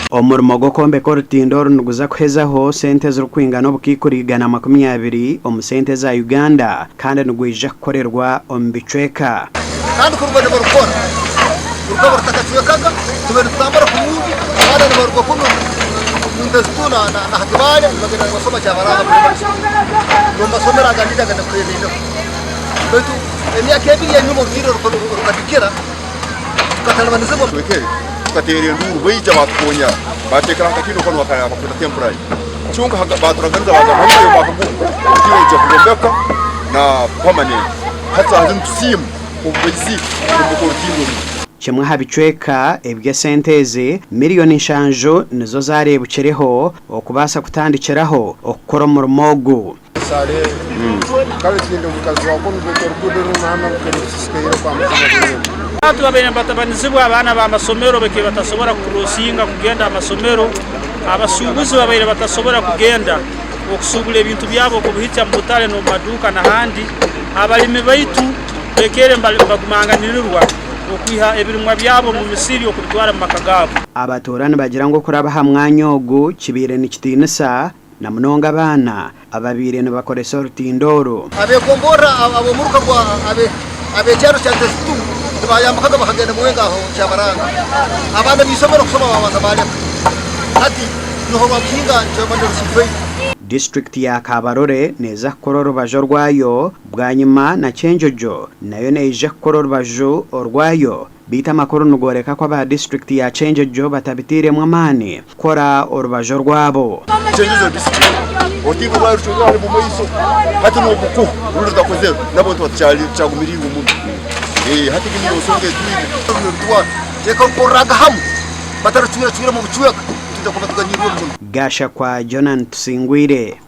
Omurimo gw'okwombeka orutindo oru niguza kuhezaho sente ezirikwingana obukaikuru 120 omu sente eza Uganda kandi nigwija kukorerwa omu bicweka. Kandi kuruga nibarukora, rukaba rutakacwekaga, tubaire nitutambura kurungi, abaana nibaruga kunu Ntezito na ha Kibaale nibagenda nibasoma Kyabaranga Primary School n'omu masomero agandi aganyakuhereraineho. Baitu emyaka ebiri enyuma orutindo rukadikira tukatalibanizibwa. Twekere tukateera enduuru baija baatukonyera baateekeraho akatindo kanu akakweta temporary kyonka baaturaganiza baagamba hanyuma y'omwaka gumu orutindo rwija kurwombeka na permanent. Hati saaha zinu nitusiima obu baizire kwombeka orutindo runu. Kimwe aha bicweka eby'esente ezi, miriyoni nshanju nizo zaareebukireho okubaasa kutandikiraho okukora omurimo ogu. Abantu babaire nibatabanizibwa abaana b'amasomero bakaire batasobora kukurosinga kugenda aha masomero, abasuubuzi babaire batasobora kugenda okusuubura ebintu byabo okubihikya omu butare n'omu maduuka n'ahandi, abalimi baitu bakaire nibagumanganirirwa okwiha ebirimwa byabo omu misiri okubitwara omu maka gaabo. Abatuura nibagira ngu okuraba aha mwanya ogu kibaire nikitiinisa na munonga abaana ababaire nibakoresa orutindo oru. Abeegomborora ab'omuruka gwa ab'ekyaro kya Ntezito tibaayambukaga bakagenda Mwenga aho Kyabaranga. Abaana b'eishomero kushoma baabanza baaleka. Hati niho Rwabuhinga nikyo nirusifeyo. Disiturikiti ya Kabarole neeza kukora orubaju orwayo bwanyima na Kyenjojo nayo neija kukora orubaju orwayo. Beitu amakuru nigoreka ku aba disiturikiti ya Kyenjojo batabiteiremu amaani kukora orubaju orwabo. Kyenjojo disiturikiti orutindo orwari rucwekire hare omu maiso hati nobukuha rundi rutakozirwe nabwo nituba tukyagumiriirwe muno hati egi niyo nsonga etwine. Reka hamwe batarucwiracwiremu obucweka nitwija kuba tuganyirwe muno. Gashakwa Jonan Tusingwire.